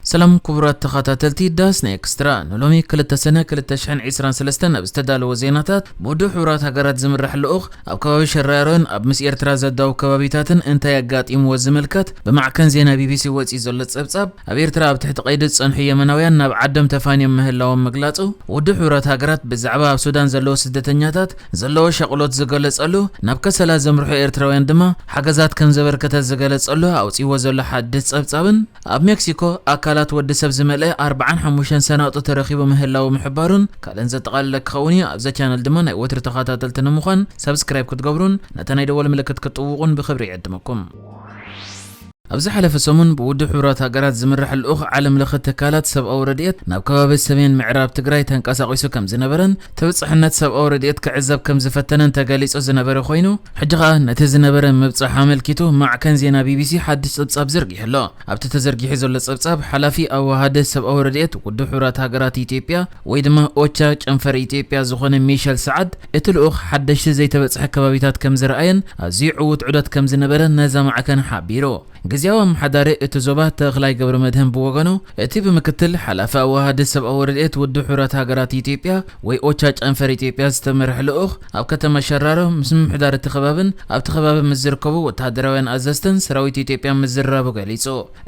ሰላም ክቡራት ተኸታተልቲ ዳስና ኤክስትራ፣ ንሎሚ ክልተ ሰነ ክልተ ሽሕን ዕስራን ሰለስተን ኣብ ዝተዳለወ ዜናታት፣ ብውድብ ሕቡራት ሃገራት ዝምራሕ ልኡኽ ኣብ ከባቢ ሸራሮን ኣብ ምስ ኤርትራ ዘዳው ከባቢታትን እንታይ ኣጋጢምዎ ዝምልከት ብማዕከን ዜና ቢቢሲ ወጺኡ ዘሎ ጸብጻብ፣ ኣብ ኤርትራ ኣብ ትሕቲ ቀይዲ ዝጸንሑ የመናውያን ናብ ዓዶም ተፋንዮም ምህላዎም ምግላጹ፣ ውድብ ሕቡራት ሃገራት ብዛዕባ ኣብ ሱዳን ዘለዉ ስደተኛታት ዘለዎ ሻቕሎት ዝገለጸሉ፣ ናብ ከሰላ ዘምርሑ ኤርትራውያን ድማ ሓገዛት ከም ዘበርከተ ዝገለጸሉ ኣውጺዎ ዘሎ ሓድሽ ጸብጻብን፣ ኣብ ሜክሲኮ ኣካላት ወዲ ሰብ ዝመልአ ኣርብዓን ሓሙሽተን ሰናጡ ተረኺቡ ምህላው ምሕባሩን ካልእን ዘጠቓለለ ክኸውን እዩ። ኣብዛ ቻነል ድማ ናይ ወትሪ ተኸታተልቲ ንምዃን ሳብስክራይብ ክትገብሩን ነታ ናይ ደወል ምልክት ክትጥውቑን ብኽብሪ ይዕድመኩም። ኣብ ዝሓለፈ ሰሙን ብውድብ ሕቡራት ሃገራት ዝምራሕ ልኡኽ ዓለም ለኸ ትካላት ሰብኣዊ ረድኤት ናብ ከባቢ ሰሜን ምዕራብ ትግራይ ተንቀሳቒሱ ከም ዝነበረን ተበጻሕነት ሰብኣዊ ረድኤት ክዕዘብ ከም ዝፈተነን ተገሊጹ ዝነበረ ኮይኑ፣ ሕጂ ኸኣ ነቲ ዝነበረ ምብጻሕ ኣመልኪቱ ማዕከን ዜና ቢቢሲ ሓድሽ ጸብጻብ ዘርጊሑ ኣሎ። ኣብቲ ተዘርጊሑ ዘሎ ጸብጻብ፣ ሓላፊ ኣዋሃዲ ሰብኣዊ ረድኤት ውድብ ሕቡራት ሃገራት ኢትዮጵያ ወይ ድማ ኦቻ ጨንፈር ኢትዮጵያ ዝኾነ ሚሸል ሰዓድ፣ እቲ ልኡኽ ሓደሽቲ ዘይተበጽሐ ከባቢታት ከም ዝረኣየን ኣዝዩ ዕዉት ዑደት ከም ዝነበረ ነዛ ማዕከን ሓቢሩ። ግዝያዊ ኣመሓዳሪ እቲ ዞባ ተኽላይ ገብረመድህን ብወገኑ፣ እቲ ብምክትል ሓላፊ ኣዋሃዲ ሰብኣዊ ረድኤት ውድብ ሕቡራት ሃገራት ኢትዮጵያ ወይ ኦቻ ጨንፈር ኢትዮጵያ ዝተመርሐ ልኡኽ ኣብ ከተማ ሸራሮ ምስ ምምሕዳር እቲ ከባብን ኣብቲ ከባቢ ምስ ዝርከቡ ወተሃደራውያን ኣዘዝትን ሰራዊት ኢትዮጵያ ምዝርራቡ ገሊጹ።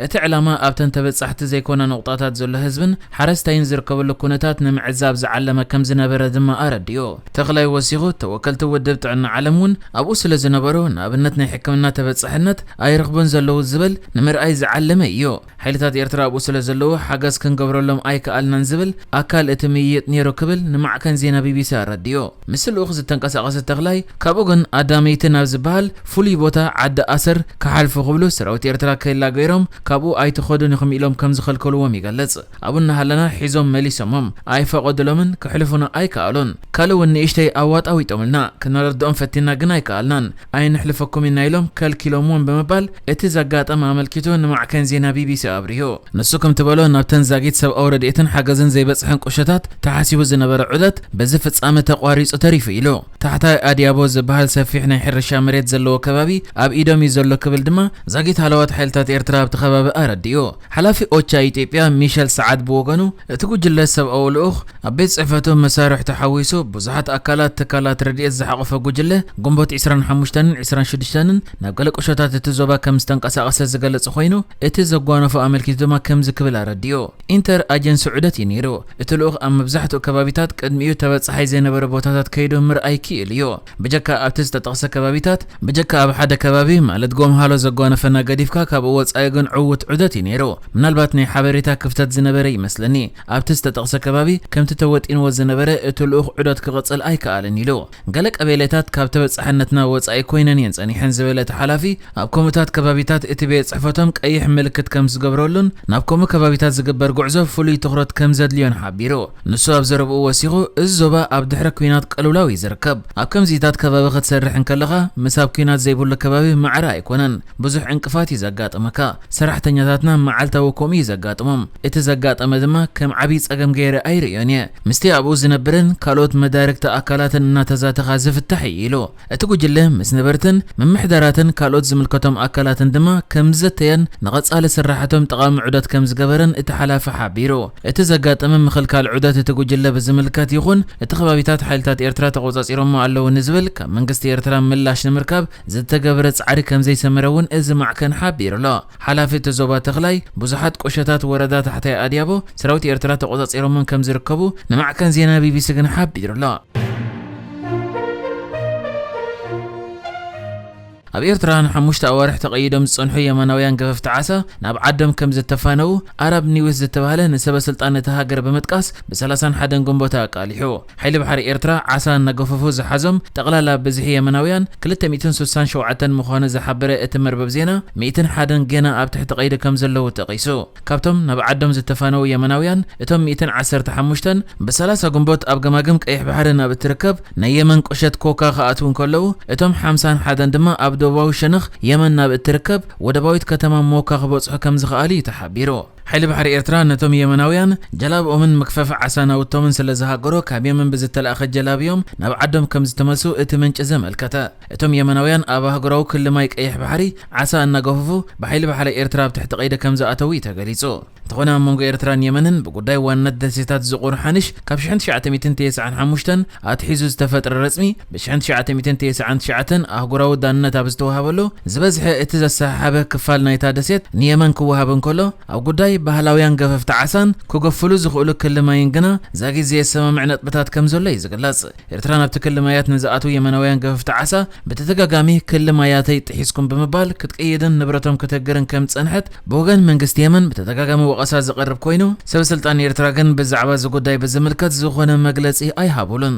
እቲ ዕላማ ኣብተን ተበጻሕቲ ዘይኮና ነቑጣታት ዘሎ ህዝብን ሓረስታይን ዝርከበሉ ኩነታት ንምዕዛብ ዝዓለመ ከም ዝነበረ ድማ ኣረዲኡ። ተኽላይ ወሲኹ፣ ተወከልቲ ውድብ ጥዕና ዓለም እውን ኣብኡ ስለ ዝነበሩ፣ ንኣብነት ናይ ሕክምና ተበጻሕነት ኣይረኽቡን ዘለዉ ዝብል ንምርኣይ ዝዓለመ እዩ። ሓይልታት ኤርትራ ኣብኡ ስለ ዘለዉ ሓገዝ ክንገብረሎም ኣይከኣልናን ዝብል ኣካል እቲ ምይይጥ ነይሩ ክብል ንማዕከን ዜና ቢቢሲ ኣረዲኡ። ምስ ልኡኽ ዝተንቀሳቐሰ ተኽላይ፣ ካብኡ ግን ኣዳመይቲ ናብ ዝበሃል ፍሉይ ቦታ ዓዲ ኣሰር ክሓልፉ ክብሉ ሰራዊት ኤርትራ ኬላ ገይሮም ካብኡ ኣይትኸዱን ኢኹም ኢሎም ከም ዝኸልከልዎም ይገልጽ። ኣብኡ እናሃለና ሒዞም መሊሶሞም፣ ኣይፈቐዱሎምን፣ ክሕልፉና ኣይከኣሉን። ካልእ እውን ንእሽተይ ኣዋጣዊጦምልና፣ ክነረድኦም ፈቲና ግን ኣይከኣልናን። ኣይንሕልፈኩም ኢና ኢሎም ከልኪሎምዎም ብምባል እቲ ዘጋጠመ ኣመልኪቱ ንማዕከን ዜና ቢቢሲ ኣብሪሁ። ንሱ ከምቲ በሎ፣ ናብተን ዛጊት ሰብኣዊ ረድኤትን ሓገዝን ዘይበጽሐን ቁሸታት ተሓሲቡ ዝነበረ ዑደት በዚ ፍጻመ ተቋሪጹ ተሪፉ ኢሉ። ታሕታይ ኣድያቦ ዝበሃል ሰፊሕ ናይ ሕርሻ መሬት ዘለዎ ከባቢ ኣብ ኢዶም እዩ ዘሎ ክብል ድማ ዛጊት ሃለዋት ሓይልታት ኤርትራ ኣብቲ ከባቢ ኣረዲኡ። ሓላፊ ኦቻ ኢትዮጵያ ሚሸል ሰዓድ ብወገኑ፣ እቲ ጉጅለ ሰብኣዊ ልኡኽ ኣብ ቤት ጽሕፈቱ መሳርሕቱ ሓዊሱ ብዙሓት ኣካላት ትካላት ረድኤት ዝሓቖፈ ጉጅለ ግንቦት ዕስራን ሓሙሽተን ዕስራን ሽዱሽተን ናብ ገለ ቁሸታት እቲ ዞባ ከም ዝተንቀሳቐሰ ዝገለጸ ኮይኑ፣ እቲ ዘጓነፎ ኣመልኪቱ ድማ ከምዚ ክብል ኣረዲኡ። ኢንተር ኣጀንሲ ዑደት እዩ ነይሩ። እቲ ልኡኽ ኣብ መብዛሕትኡ ከባቢታት ቅድሚኡ ተበጻሓይ ዘይነበረ ቦታታት ከይዱ ምርኣይ ክኢሉ እዩ። ብጀካ ኣብቲ ዝተጠቕሰ ከባቢታት፣ ብጀካ ኣብ ሓደ ከባቢ ማለት ጎምሃሎ ዘጓነፈና ገዲፍካ ካብኡ ወጻኢ ግን ዕዉት ዑደት እዩ ነይሩ። ምናልባት ናይ ሓበሬታ ክፍተት ዝነበረ ይመስለኒ። ኣብቲ ዝተጠቕሰ ከባቢ ከምቲ ተወጢንዎ ዝነበረ እቲ ልኡኽ ዑደት ክቕጽል ኣይከኣለን ኢሉ። ገለ ቀበሌታት ካብ ተበጻሕነትና ወጻኢ ኮይነን እየን ጸኒሐን ዝበለ እቲ ሓላፊ፣ ኣብ ከምኡታት ከባቢታት እቲ ቤት ጽሕፈቶም ቀይሕ ምልክት ከም ዝገብረሉን ናብ ከምኡ ከባቢታት ዝግበር ጉዕዞ ፍሉይ ትኹረት ከም ዘድልዮን ሓቢሩ። ንሱ ኣብ ዘረብኡ ወሲኹ፣ እዚ ዞባ ኣብ ድሕረ ኲናት ቅልውላው እዩ ዝርከብ። ኣብ ከምዚታት ከባቢ ክትሰርሕ እንከለኻ፣ ምስ ኣብ ኲናት ዘይብሉ ከባቢ ማዕረ ኣይኮነን። ብዙሕ ዕንቅፋት እዩ ዘጋጥመካ። ሰራሕተኛታትና መዓልታዊ ከምኡ እዩ ዘጋጥሞም። እቲ ዘጋጠመ ድማ ከም ዓብዪ ጸገም ገይረ ኣይርእዮን እየ። ምስቲ ኣብኡ ዝነብርን ካልኦት መዳርግቲ ኣካላትን እናተዛተኻ ዝፍታሕ እዩ ኢሉ። እቲ ጉጅለ ምስ ነበርትን ምምሕዳራትን ካልኦት ዝምልከቶም ኣካላትን ድማ ከም ዘተየን ንቐጻሊ ስራሓቶም ጠቓሚ ዑደት ከም ዝገበረን እቲ ሓላፊ ሓቢሩ። እቲ ዘጋጠመ ምኽልካል ዑደት እቲ ጉጅለ ብዝምልከት ይኹን እቲ ከባቢታት ሓይልታት ኤርትራ ተቖጻጺሮሞ ኣለዉ ንዝብል ካብ መንግስቲ ኤርትራ ምላሽ ንምርካብ ዝተገብረ ጻዕሪ ከም ዘይሰመረ እውን እዚ ማዕከን ሓቢሩ ኣሎ። ሓላፊ እቲ ዞባ ተኽላይ፣ ብዙሓት ቁሸታት ወረዳ ታሕታይ ኣድያቦ ሰራዊት ኤርትራ ተቖጻጺሮሞን ከም ዝርከቡ ንማዕከን ዜና ቢቢሲ ግን ሓቢሩ ኣሎ። ኣብ ኤርትራ ንሓሙሽተ ኣዋርሕ ተቐይዶም ዝጸንሑ የመናውያን ገፈፍቲ ዓሳ ናብ ዓዶም ከም ዝተፋነዉ ኣረብ ኒውስ ዝተባህለ ንሰበ ስልጣን እቲ ሃገር ብምጥቃስ ብ ሰላሳን ሓደን ግንቦት ኣቃሊሑ። ሓይሊ ባሕሪ ኤርትራ ዓሳ እናገፈፉ ዝሓዞም ጠቕላላ ብዝሒ የመናውያን ክልተ ሚእትን ስሳን ሸውዓተን ምዃኑ ዝሓበረ እቲ መርበብ ዜና፣ ሚእትን ሓደን ገና ኣብ ትሕቲ ቀይዲ ከም ዘለዉ ጠቒሱ። ካብቶም ናብ ዓዶም ዝተፋነዉ የመናውያን፣ እቶም ሚእትን ዓሰርተ ሓሙሽተን ብ ሰላሳ ግንቦት ኣብ ገማግም ቀይሕ ባሕሪ ናብ እትርከብ ናይ የመን ቁሸት ኮካ ክኣትዉ እንከለዉ፣ እቶም ሓምሳን ሓደን ድማ ኣብ ደቡባዊ ሸነኽ የመን ናብ እትርከብ ወደባዊት ከተማ ሞካ ክበጽሑ ከም ዝኸኣሉ እዩ ተሓቢሩ። ሓይሊ ባሕሪ ኤርትራ ነቶም የመናውያን ጀላብኦምን መግፈፊ ዓሳ ናውቶምን ስለ ዝሃገሮ፣ ካብ የመን ብዝተላእኸ ጀላብ እዮም ናብ ዓዶም ከም ዝተመልሱ እቲ ምንጪ ዘመልከተ። እቶም የመናውያን ኣብ ኣህጉራዊ ክሊ ማይ ቀይሕ ባሕሪ ዓሳ እናገፈፉ ብሓይሊ ባሕሪ ኤርትራ ኣብ ትሕቲ ቀይዲ ከም ዝኣተዉ እዩ ተገሊጹ። እንተኾነ ኣብ መንጎ ኤርትራን የመንን ብጉዳይ ዋንነት ደሴታት ዝቑር ሓንሽ ካብ ሽሕን ትሽዓተ ሚእትን ተስዓን ሓሙሽተን ኣትሒዙ ዝተፈጥረ ረጽሚ ብ ሽሕን ትሽዓተ ሚእትን ተስዓን ትሽዓተን ኣህጉራዊ ዳንነት ኣብ ዝተዋሃበሉ ዝበዝሐ እቲ ዘሰሓሓበ ክፋል ናይታ ደሴት ንየመን ክወሃብ እንከሎ ኣብ ጉዳይ ባህላውያን ገፈፍቲ ዓሳን ክገፍሉ ዝኽእሉ ክሊ ማይን ግና ዛጊት ዘየሰማምዕ ነጥብታት ከም ዘሎ እዩ ዝግለጽ። ኤርትራ ናብቲ ክሊ ማያት ንዝኣትዉ የመናውያን ገፈፍቲ ዓሳ ብተደጋጋሚ ክሊ ማያተይ ጥሒስኩም ብምባል ክትቅይድን ንብረቶም ክትህግርን ከም ዝጸንሐት ብወገን መንግስቲ የመን ብተደጋጋሚ ወቐሳ ዝቐርብ ኮይኑ፣ ሰብ ስልጣን ኤርትራ ግን ብዛዕባ እዚ ጉዳይ ብዝምልከት ዝኾነ መግለጺ ኣይሃቡሉን።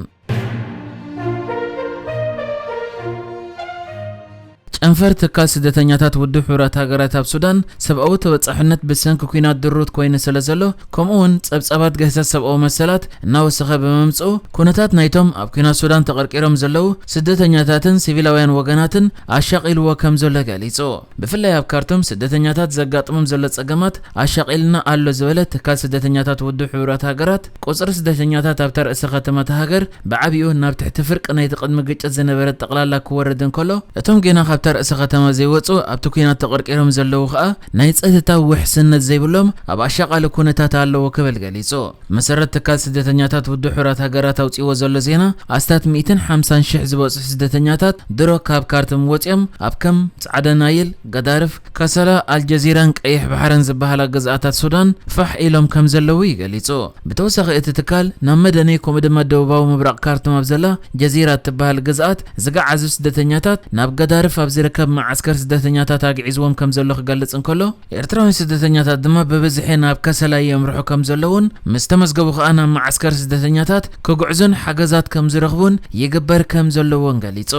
ጨንፈር ትካል ስደተኛታት ውድብ ሕቡራት ሃገራት ኣብ ሱዳን ሰብኣዊ ተበጻሕነት ብሰንኪ ኲናት ድሩት ኮይኑ ስለ ዘሎ፣ ከምኡ እውን ጸብጻባት ግህሰት ሰብኣዊ መሰላት እናወሰኸ ብምምጽኡ፣ ኩነታት ናይቶም ኣብ ኲናት ሱዳን ተቐርቂሮም ዘለዉ ስደተኛታትን ሲቪላውያን ወገናትን ኣሻቒልዎ ከም ዘሎ ገሊጹ። ብፍላይ ኣብ ካርቱም ስደተኛታት ዘጋጥሞም ዘሎ ጸገማት ኣሻቒልና ኣሎ ዝበለ ትካል ስደተኛታት ውድብ ሕቡራት ሃገራት፣ ቁጽሪ ስደተኛታት ኣብታ ርእሰ ከተማ እታ ሃገር ብዓቢኡ ናብ ትሕቲ ፍርቂ ናይቲ ቅድሚ ግጭት ዝነበረ ጠቕላላ ክወርድ እንከሎ፣ እቶም ጌና ካብታ ርእሰ ከተማ ዘይወጹ ኣብቲ ኲናት ተቐርቂሮም ዘለዉ ከኣ ናይ ጸጥታ ውሕስነት ዘይብሎም ኣብ ኣሻቓሊ ኩነታት ኣለዉ ክብል ገሊጹ። መሰረት ትካል ስደተኛታት ውድብ ሕቡራት ሃገራት ኣውጺዎ ዘሎ ዜና፣ ኣስታት ሚእትን ሓምሳን ሽሕ ዝበጽሑ ስደተኛታት ድሮ ካብ ካርቱም ወጺኦም ኣብ ከም ጻዕዳ ናይል፣ ገዳርፍ፣ ከሰላ፣ ኣልጀዚራን ቀይሕ ባሕርን ዝበሃላ ግዝኣታት ሱዳን ፋሕ ኢሎም ከም ዘለዉ እዩ ገሊጹ። ብተወሳኺ እቲ ትካል ናብ መደነይ ከምኡ ድማ ደቡባዊ ምብራቕ ካርቱም ኣብ ዘላ ጀዚራ እትበሃል ግዝኣት ዝገዓዙ ስደተኛታት ናብ ገዳርፍ ኣብ ዝርከብ መዓስከር ስደተኛታት ኣግዒዝዎም ከም ዘሎ ክገልጽ እንከሎ፣ ኤርትራውያን ስደተኛታት ድማ ብብዝሒ ናብ ከሰላ የምርሑ ከም ዘለዉን ምስ ተመዝገቡ ከኣ ናብ መዓስከር ስደተኛታት ክጉዕዙን ሓገዛት ከም ዝረኽቡን ይግበር ከም ዘለዎን ገሊጹ።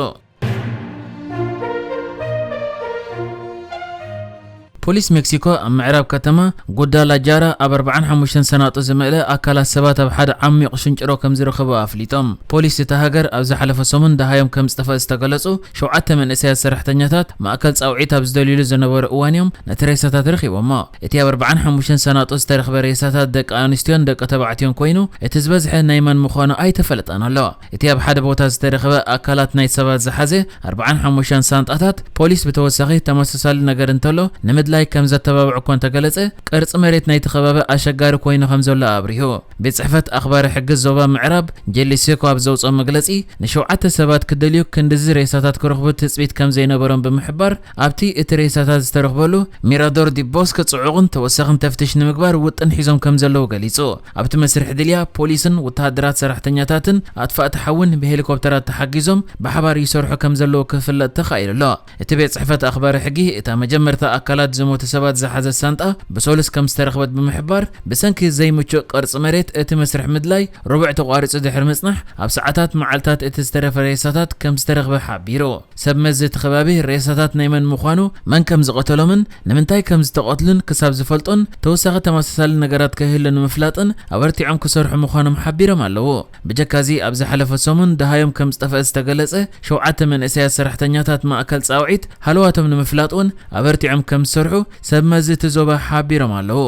ፖሊስ ሜክሲኮ ኣብ ምዕራብ ከተማ ጉዳላጃራ ኣብ ኣርባዓን ሓሙሽተን ሰናጡ ዝመልአ ኣካላት ሰባት ኣብ ሓደ ዓሚቕ ሽንጭሮ ከም ዝረኸቡ ኣፍሊጦም። ፖሊስ እታ ሃገር ኣብ ዝሓለፈ ሰሙን ደሃዮም ከም ዝጠፍአ ዝተገለጹ ሸውዓተ መንእሰያት ሰራሕተኛታት ማእከል ጻውዒት ኣብ ዝደልዩሉ ዝነበሩ እዋን እዮም ነቲ ሬሳታት ረኺቦሞ። እቲ ኣብ ኣርባዓን ሓሙሽተን ሰናጡ ዝተረኽበ ሬሳታት ደቂ ኣንስትዮን ደቂ ተባዕትዮን ኮይኑ፣ እቲ ዝበዝሐ ናይ መን ምዃኑ ኣይተፈለጠን ኣሎ። እቲ ኣብ ሓደ ቦታ ዝተረኽበ ኣካላት ናይ ሰባት ዝሓዘ ኣርባዓን ሓሙሽተን ሳንጣታት፣ ፖሊስ ብተወሳኺ ተመሳሳሊ ነገር እንተሎ ንምድላይ ከም ዘተባብዕ እኳ እንተገለጸ፣ ቅርጺ መሬት ናይቲ ከባቢ ኣሸጋሪ ኮይኑ ከም ዘሎ ኣብሪሁ። ቤት ጽሕፈት ኣኽባሪ ሕጊ ዞባ ምዕራብ ጄሊሴኮ ኣብ ዘውጽኦ መግለጺ፣ ንሸውዓተ ሰባት ክደልዩ ክንድዚ ሬሳታት ክረኽቡ ትጽቢት ከም ዘይነበሮም ብምሕባር፣ ኣብቲ እቲ ሬሳታት ዝተረኽበሉ ሚራዶር ዲ ቦስክ ጽዑቕን ተወሳኺን ተፍትሽ ንምግባር ውጥን ሒዞም ከም ዘለዉ ገሊጹ። ኣብቲ መስርሕ ድልያ፣ ፖሊስን ወተሃደራት ሰራሕተኛታትን ኣጥፋእቲ ሓውን ብሄሊኮፕተራት ተሓጊዞም ብሓባር ይሰርሑ ከም ዘለዉ ክፍለጥ ተኻኢሉ ኣሎ። እቲ ቤት ጽሕፈት ኣኽባሪ ሕጊ፣ እታ መጀመርታ ኣካላት ዝሞቱ ሰባት ዝሓዘት ሳንጣ ብሰሉስ ከም ዝተረኽበት ብምሕባር፣ ብሰንኪ ዘይምቹእ ቅርጺ መሬት እቲ መስርሕ ምድላይ ርቡዕ ተቋሪጹ ድሕሪ ምጽናሕ፣ ኣብ ሰዓታት መዓልታት እቲ ዝተረፈ ሬሳታት ከም ዝተረኽበ ሓቢሩ። ሰብ መዚ እቲ ከባቢ ሬሳታት ናይ መን ምዃኑ፣ መን ከም ዝቐተሎምን ንምንታይ ከም ዝተቐትሉን ክሳብ ዝፈልጡን ተወሳኺ ተመሳሳሊ ነገራት ከይህሉ ንምፍላጥን ኣበርቲዖም ክሰርሑ ምዃኖም ሓቢሮም ኣለዉ። ብጀካ እዚ ኣብ ዝሓለፈ ሰሙን ደሃዮም ከም ዝጠፍአ ዝተገለጸ ሸውዓተ መንእሰያት ሰራሕተኛታት ማእከል ጻውዒት ሃለዋቶም ንምፍላጥ እውን ኣበርቲዖም ከም ዝሰርሑ ሰብ መዚ እቲ ዞባ ሓቢሮም ኣለዉ።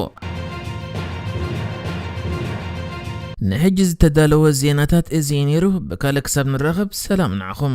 ንሕጂ ዝተዳለወ ዜናታት እዚ እዩ ነይሩ። ብካልእ ክሳብ ንራኸብ ሰላም ንዓኹም።